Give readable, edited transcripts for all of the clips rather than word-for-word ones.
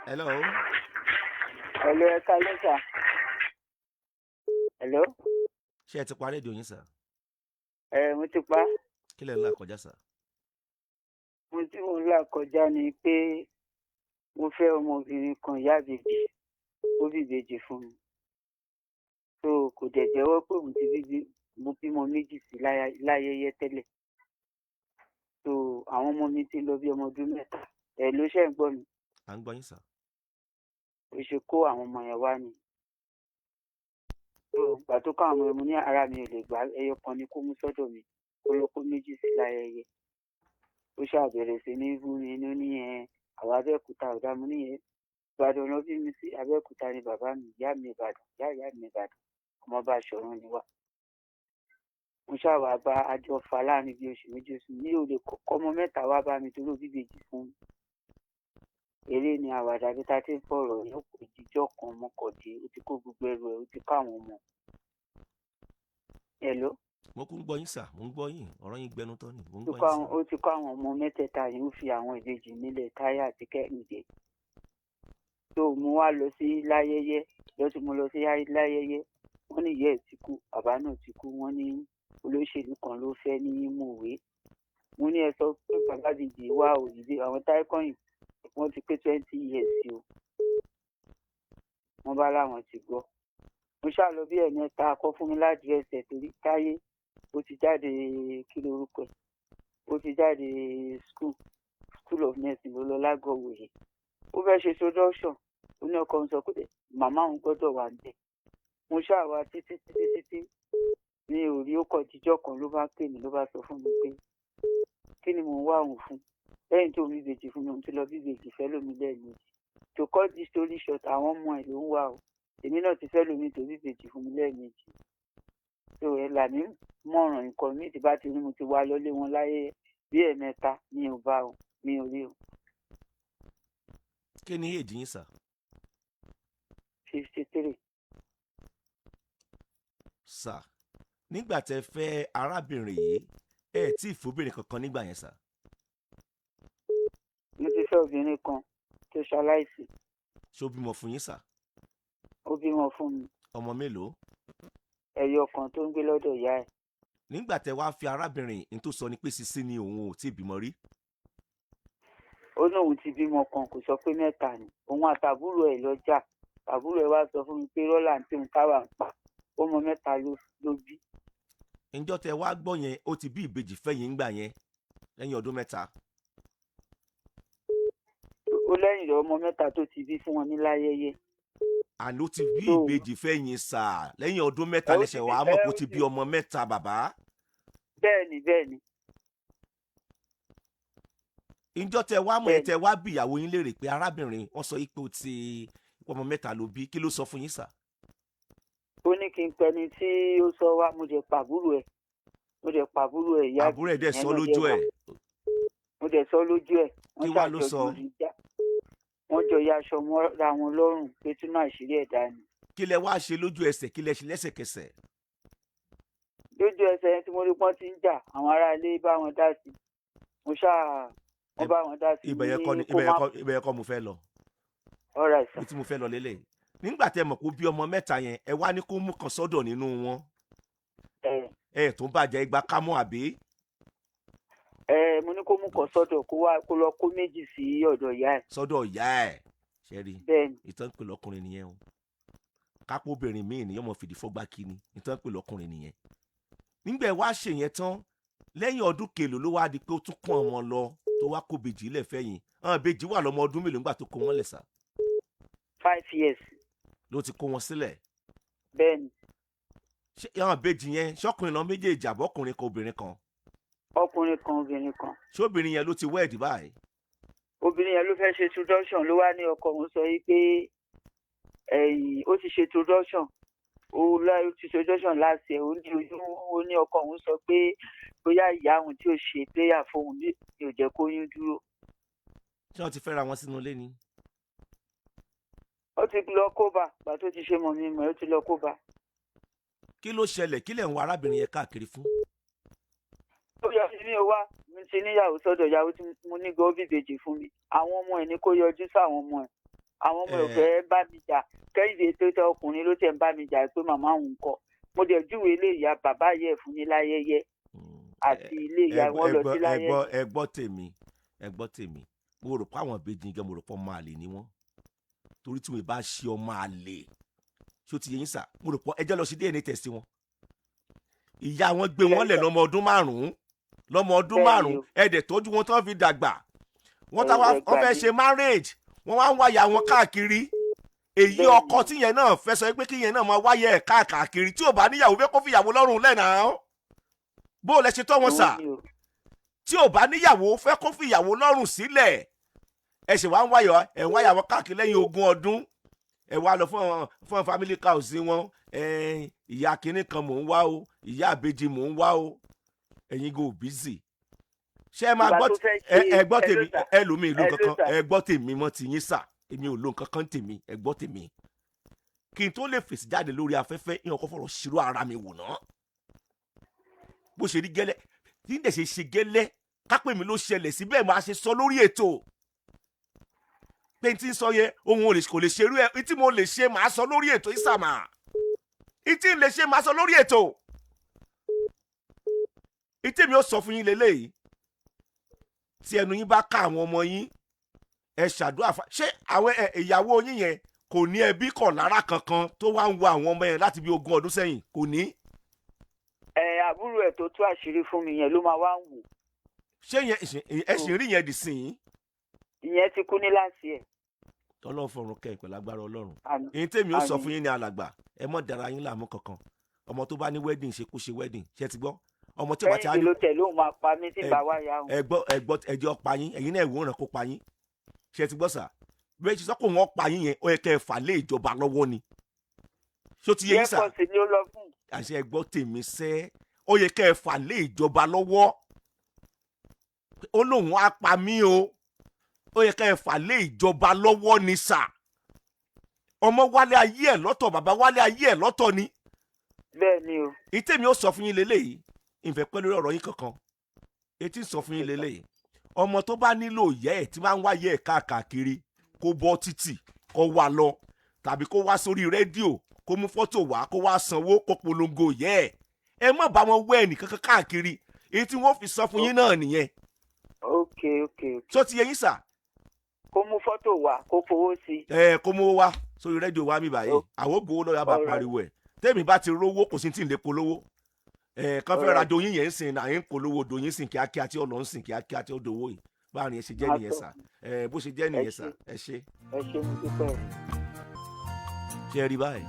Hello. Hello, ẹ káalẹ́ sà. Hello. Ṣé ẹ ti pa rédíò yín, sà? Ẹ mo ti pa. Kí lẹ̀ ń là kọjá, sà? Mo tí mo ń là kọjá ni pé mo fẹ́ ọmọbìnrin kan, ìyá ìbejì, ó bí ìbejì fún mi. So kò dẹ̀ jẹ́wọ́ pé òun ti bí, mo bímọ méjì sí láyẹyẹ tẹ́lẹ̀. So àwọn ọmọ mi ti lọ bí ọmọ ọdún 3. Ẹ ló ṣe ń gbọ́ mi? À ń gbọ́ yín, sà. Ó ṣe kó àwọn ọmọ yẹn wá ni. So ìgbà tó kó àwọn ọmọ yẹn, mo ní ara mi ò lè gbà, ẹyọ kan ni kó mú sọ́dọ̀ mi, kó lọ kó méjì sí láyẹyẹ. Ó ṣàbẹ̀rẹ̀ sí ní fún mi ní ní ẹ àwọn Abẹ́òkúta ọ̀dà. Mo ní ẹ Ìbàdàn lọ bí mi sí, Abẹ́òkúta ni bàbá mi, ìyá mi Ìbàdàn, ìyá ìyá mi Ìbàdàn, ọmọ bá aṣọ̀run ni wá. Mo ṣàwà bá àjọ fà láàrin bíi oṣù 2, oṣù mi ò lè kọ́kọ́ ọmọ mẹ́ta wá bá mi torí òbí ìbejì fún mi. Eré ni àwàdà bí ta ti ń fọ̀rọ̀ yóò kó jíjọ́ kan mọ́kàndé, ó ti kó gbogbo ẹrù ẹ̀, ó ti kó àwọn ọmọ. Hello. Mo kún ń gbọ́ yín, sà, mo ń gbọ́ yín, ọ̀rọ̀ yín gbẹnu tán ni, mo ń gbọ́ yín, sà. Ó ti kó àwọn ọmọ mẹ́tẹ̀ẹ̀ta yìí, ó fi àwọn ìbejì nílẹ̀, Táyé àti Kẹ́hìndé. Tó mo wá lọ sí láyẹyẹ, lọ́tún mo lọ sí láyẹyẹ, wọ́n ní ìyá ẹ̀ ti kú, bàbá náà ti kú, wọ́n ní olóṣèlú kan ló fẹ́ ní mòwe. Mo ní ẹ sọ pé bàbá ìbejì wá òyìnbí àwọn táìkọ́yìn wọ́n ti pé 20 years o. Wọ́n bá láwọn ti gbọ́. Mo ṣáà lọ bí ẹ̀mẹ́ta kọ́ fún mi ládìrẹ́sì ẹ̀ torí Táyé ó ti jáde, kí lorúkọ ẹ̀, ó ti jáde school of nursing ló lọ lágọ̀ọ́ òye. Ó fẹ́ ṣe introduction, ó ní ọkọ òun sọ pé màmá òun gbọ́dọ̀ wà níbẹ̀. Mo ṣáà wá títí títí títí mi ò rí. Ó kọ̀ jíjọ́ kan ló bá pè mí, ló bá sọ fún mi pé kí ni mò ń wá òun fún lẹ́yìn tó bí ìbejì fún mi, òun ti lọ bí ìbejì fẹ́ lómi lẹ́ẹ̀mejì. To cut the story short, àwọn ọmọ ẹ̀ ló ń wá o, èmi náà ti fẹ́ lómi tó bí ìbejì fún mi lẹ́ẹ̀mejì. So ẹ là mí mọ̀ràn nǹkan mi tí bá ti rí, mo ti wá lọ́lé wọn láyé bí ẹ̀ẹ̀mẹ́ta, mi ò bá o, mi ò rí o. Kí ni èjì yín, sà? 53. Sà, nígbà tẹ́ fẹ́ arábìnrin yìí, ẹ tí ì fóbìnrin kankan nígbà yẹn, sà? Mo ti fẹ́ obìnrin kan tó ṣaláìsí. Ṣé ó bímọ fún yín, sà? Ó bímọ fún mi. Ọmọ mélòó? Ẹyọ kan tó ń gbé lọ́dọ̀ ìyá ẹ̀. Nígbà tẹ́ wá fi arábìnrin ní tó sọ ni pé sisi ni òun ò tí ì bímọ rí. Ó ní òun ti bímọ kan, kò sọ pé mẹ́ta ni. Òun àtàbúrò ẹ̀ lọ́jà, àbúrò ẹ̀ wá sọ fún mi pé rọ́là ń tí òun táwà ń pa, ọmọ mẹ́ta ló bí. Ǹjọ́ tẹ́ wá gbọ́ yẹn, ó ti bí ìbejì fẹ́yìn ńgbà yẹn lẹ́yìn ọdún 3? Ó lẹ́yìn ọmọ mẹ́ta tó ti bí fún wọn ní láyẹyẹ. Àná ó ti bí ìbejì fẹ́yìn, sà, lẹ́yìn ọdún 3 lẹ́sẹ̀ wàá mọ̀ kó ti bí ọmọ mẹ́ta, bàbá? Bẹ́ẹ̀ni, bẹ́ẹ̀ni. Ǹjọ́ tẹ́ wá mọ̀ yẹn, tẹ́ wá bí ìyàwó yín léèrè pé arábìnrin, wọ́n sọ pé ó ti ọmọ mẹ́ta ló bí, kí ló sọ fún yín, sà? Ó ní kí n pẹni tí ó sọ wá, mo jẹ pàbúrò ẹ̀, mo jẹ pàbúrò ẹ̀ ìyá. Àbúrò ẹ̀ dẹ̀ sọ lójú ẹ̀? Mo dẹ̀ sọ lójú ẹ̀. Kí wá ló sọ? Wọ́n jọ ya aṣọ mọ́ra wọn lọ́rùn pé túnú àṣírí ẹ̀dá ni. Kí lẹ wá ṣe lójú ẹsẹ̀? Kí lẹ ṣe lẹ́sẹ̀kẹsẹ̀? Lójú ẹsẹ̀ yẹn tí mo rí pọ́n ti ń jà, àwọn aráalé bá wọn dá sí, mo ṣáà wọ́n bá wọn dá sí. Ibẹ̀ yẹn kọ́ ni ibẹ̀ yẹn kọ́ mo fẹ́ lọ. All right, sir. Ibi tí mo fẹ́ lọ lélẹ̀, nígbà tẹ́ mọ̀ kó bí ọmọ mẹ́ta yẹn, ẹ wá ní kó mú kan sọ́dọ̀ nínú wọn. Ẹ tó bàjẹ́ igba kámú àbí? Ẹ mo ní kó mú kan sọ́dọ̀, kó wá kó lọ kó méjì sí ọ̀dọ̀ ìyá ẹ̀. Sọ́dọ̀ ìyá ẹ̀, ṣe rí? Bẹ́ẹ̀ni. Ìtàn pè lọ́kùnrin nìyẹn o. Kápó obìnrin míì ní yọmọ fìdí fọ́gbá kíni, ìtàn pè lọ́kùnrin nìyẹn. Nígbà wá ṣe yẹn tán, lẹ́yìn ọdún kelòó ló wá di pé ó tún kún ọmọ lọ tó wá kó bèjì lẹ̀ fẹ́yìn? Àwọn ìbejì wà lọ́mọ ọdún mélòó nígbà tó kó wọn lẹ̀, sà? 5 years. Ló ti kó wọn sílẹ̀? Bẹ́ẹ̀ni. Ṣé àwọn ìbejì yẹn, ṣọkùnrin lọ méjèèjì àbọ̀kùnrin kan, obìnrin kan? Ọkùnrin kan, obìnrin kan. Ṣé obìnrin yẹn ló ti wed báyìí? Obìnrin yẹn ló fẹ́ ṣe introduction, ló wá ní ọkọ òun sọ yìí pé ẹ̀yìn ó ti ṣe introduction, ó láyé ti ṣe introduction last year. Ó ní ojú, ó ní ọkọ òun sọ pé bóyá ìyá òun tí ò ṣe prayer fóun ní ò jẹ́ kóyún dúró. Ṣé wọ́n ti fẹ́ra wọn sínú ilé ni? Ó ti lọ kóbá, gbà tó ti ṣe mọ̀ mi mọ̀, ó ti lọ kóbá. Kí ló ṣẹlẹ̀? Kí lẹ̀ ń wá arábìnrin yẹn káàkiri fún? Ó yọ mi ò wá, mi ti níyàwó sọ́dọ̀, ìyàwó tí mo ní gan bíbejì fún mi. Àwọn ọmọ ẹ̀ ní kó yọjú sáwọn ọmọ ẹ̀. Àwọn ọmọ ẹ̀ Ẹ. fẹ́ bá mi jà. Kẹ́hìndé tó tẹ ọkùnrin ló tẹ̀ ń bá mi jà pé màmá òun kọ. Mo dẹ̀ júwe ilé ìyá bàbá yẹ fún ní láyẹyẹ àti ilé ìyá wọn lọ sí ẹ láyẹyẹ. gbọ́, ẹ gbọ́ tèmi, ẹ gbọ́ tèmi. Mo rò pé àwọn ìbejì gan, mo rò pé ọmọ àlè ni wọ́n, torí tí wọn bá ṣe ọmọ àlè, ṣó ti yé yín sà? Mo rò pé ẹ jẹ́ lọ sí DNA test wọn. Ìyá wọn gbé wọn lẹ̀ lọ́mọ ọdún 5, lọ́mọ ọdún Bẹ́ẹ̀ni 5. O. Ẹ dẹ̀ tọ́jú wọn tán fi dàgbà. Wọ́n táwa Ẹ wọ́n fẹ́ gbà mí. ṣe marriage, wọ́n wá ń wáyà wọn káàkiri. Èyí ọkọ tíyẹn náà fẹ́ sọ pé kíyẹn náà máa wáyà ẹ̀ káàkiri, tí ò bá níyàwó fẹ́ kó fìyàwó lọ́rùn lẹ́nà. Bó o lẹ ṣe tọ́ wọn sà? Òun ni o. Tí ò bá níyàwó fẹ́ kó fìyàwó lọ́rùn sílẹ̀. Ẹ ṣe wá ń wáyọ̀, ẹ̀ ń wáyà wọn káàkiri lẹ́yìn 20 ọdún. Ẹ wá lọ fún family house wọn. Ẹ ìyá kinní kan mò ń wá o, ìyá àbejì mò ń wá o. Ẹ̀yin go busy. Ṣé ẹ máa Ìgbà gbọ́ tó fẹ́ ẹ ṣe ẹ gbọ́ ẹ ló tèmi. sà. Ẹ lómi ìlú Ẹ ló kankan. sà. Ẹ gbọ́ tèmi mọ́ ti yín sà, èmi ò lo nǹkan kan tèmi. Ẹ gbọ́ tèmi, kí n tó lè fèsì jáde lórí afẹ́fẹ́, ìyẹn kọ́ fọ̀rọ̀ ṣírò ara mi wò ná. Bó ṣe rí gẹ́lẹ́ tí ń dẹ̀ ṣe ṣe gẹ́lẹ́, kápẹ́ mi ló ṣẹlẹ̀ síbẹ̀, máa ṣe sọ lórí ètò pé n tí ń sọ yẹn, òun ò lè kò lè ṣerú ẹ. Tí mo lè ṣe, màá sọ lórí ètò ìsàmà. Ìtí ń lè ṣe, màá sọ lórí ètò. Ìtí mi ò sọ fún yín lélẹ́yìí, tí ẹnu yín bá ká àwọn ọmọ yín, ẹ ṣàdúrà ṣé àwọn ìyàwó yín yẹn kò ní ẹbí kọ̀ lára kankan tó wá ń wo àwọn ọmọ yẹn láti bí 20 ọdún sẹ́yìn? Kò ní? Ẹ àbúrò ẹ̀ tó tú àṣírí fún mi yẹn ló máa wá ń wò. Ṣé yẹn ẹ sì ń rí yẹn dì sí yín? Ìyẹn ti kú ní láti ẹ̀. Ọlọ́run fọ̀run kẹ́ ẹ̀ pẹ̀lú agbára Ọlọ́run. Àmín. Èyí tèmi ó sọ Àmín. fún yín ní, alàgbà, ẹ mọ̀ dára yín láàmú kankan. Ọmọ tó bá ní wedding ṣe, kó ṣe wedding. Ṣé ti gbọ́? Ọmọ tí ó bá ti á Kẹ́hìndé ní ló tẹ̀ lóun máa pa mí tí bá wá ya òun. Ẹ gbọ́, ẹ gbọ́, ẹjọ́ pa yín, ẹ̀yin náà ìwòran kó pa yín. Ṣé ti gbọ́ sà? Bẹ́ẹ̀ ṣe sọ pé wọ́n pa yín yẹn, ó yẹ kẹ́ ẹ fà lé ìjọba lọ́wọ́ ni. Ṣó ti yé yín sà? Airport ni ó lọ fún. Àṣẹ, ẹ gbọ́ tèmi sẹ́, ó yẹ kẹ́ ẹ fà lé ìjọba lọ́wọ́. Ó lóun á pa mí o, ó yẹ kẹ́ ẹ fà lé ìjọba lọ́wọ́ ni sà. Ọmọ wálé ayé ẹ̀ lọ́tọ̀, bàbá wálé ayé ẹ̀ lọ́tọ̀ ni. Bẹ́ẹ̀ ni o. Ìtẹ̀mí ó sọ fún yín lélẹ́yìí, ìfẹ́ pẹ́ lórí ọ̀rọ̀ yín kankan. Etí ń sọ fún yín lélẹ́yìí, ọmọ tó bá nílò ìyá ẹ̀, tí máa ń wáyé ẹ̀ káàkiri, kó bọ́ títì kó wá lọ, tàbí kó wá sórí rédíò, kó mú fọ́tò wá, kó wá sanwó, kó polongo ìyá ẹ̀. Ẹ má bá wọn wẹ́ ẹnìkankan káàkiri. Èyí tí wọ́n fi sọ fún yín náà nìyẹn. Ok. Tó ti yẹ yín sà? Kó mú fọ́tò wá, kó fowó sí i. Ẹ kó mú wá sórí rédíò wa mi báyìí. Àwọn ògbówó lọ́yà bá pariwo ẹ̀. Tẹ́mi bá ti rówó, kò sí tí ń lè polówó ẹ. Kàn fẹ́ ra doyin yẹn ń sìn náà, ń polówó doyin sìn kíákíá, tí ọ̀nà ń sìn kíákíá tí ó dowó yìí. Báàrin ẹ ṣe jẹ́ nìyẹn sà. Ẹ bó ṣe jẹ́ nìyẹn sà, ẹ ṣe. Ẹ ṣe, mo dúpẹ́ o. Ṣe rí báyìí,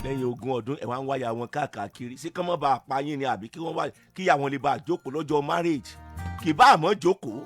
lẹ́yìn 20 ọdún, ẹ̀ wá ń wáyà wọn káàkiri. Ṣé kán mọ́ bá a pa yín ni, àbí kí wọ́n wá kí àwọn lè bá a jókòó lọ́jọ́ marriage? Kì bá àmọ́ jókòó.